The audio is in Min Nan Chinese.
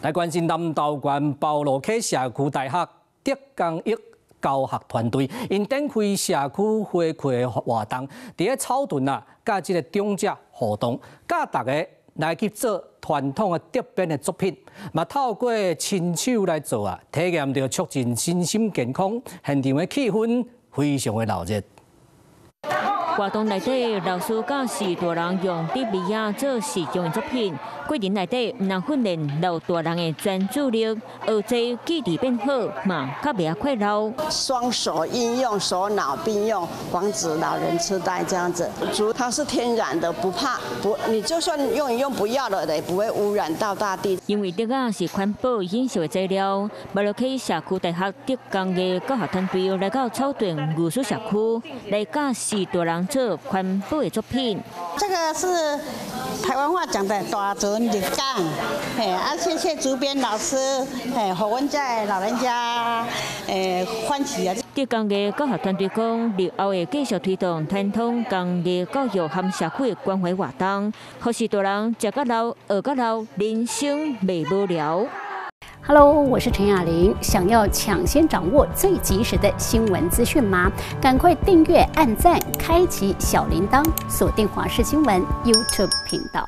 來關心南投縣埔路溪社區大學竹工藝教學團隊，𪜶展開社區回饋的活動，佇咧草屯啊，佮這個長者互動，教逐家來去做傳統的竹編的作品，嘛透過親手來做啊，體驗著促進身心健康，現場的氣氛非常的鬧熱。活動內底，老師教序大人用竹籬仔做時裝的作品。過程內底，毋但訓練老大人的專注力，學這記憶變好，嘛較袂遐快老。雙手應用，手腦並用，防止老人痴呆這樣子。竹它是天然的，不怕不，你就算用一用不要了的，也不會污染到大地。因為竹仔是環保永續的材料，埔路溪社區大學竹工藝教學團隊來到草屯藝術社區，來教序大人做環保的作品。這個是台灣話講的大船入港，嘿，啊，謝謝竹編老師，嘿，予阮遮的老人家，歡喜啊。竹工藝教學團隊講，日後會繼續推動傳統工藝教育和社區的關懷活動，予序大人食甲老，學甲老，人生袂無聊。 Hello，我是陳雅玲。想要搶先掌握最及時的新聞資訊嗎？趕快訂閱、按讚、開啟小鈴鐺，鎖定華視新聞 YouTube 頻道。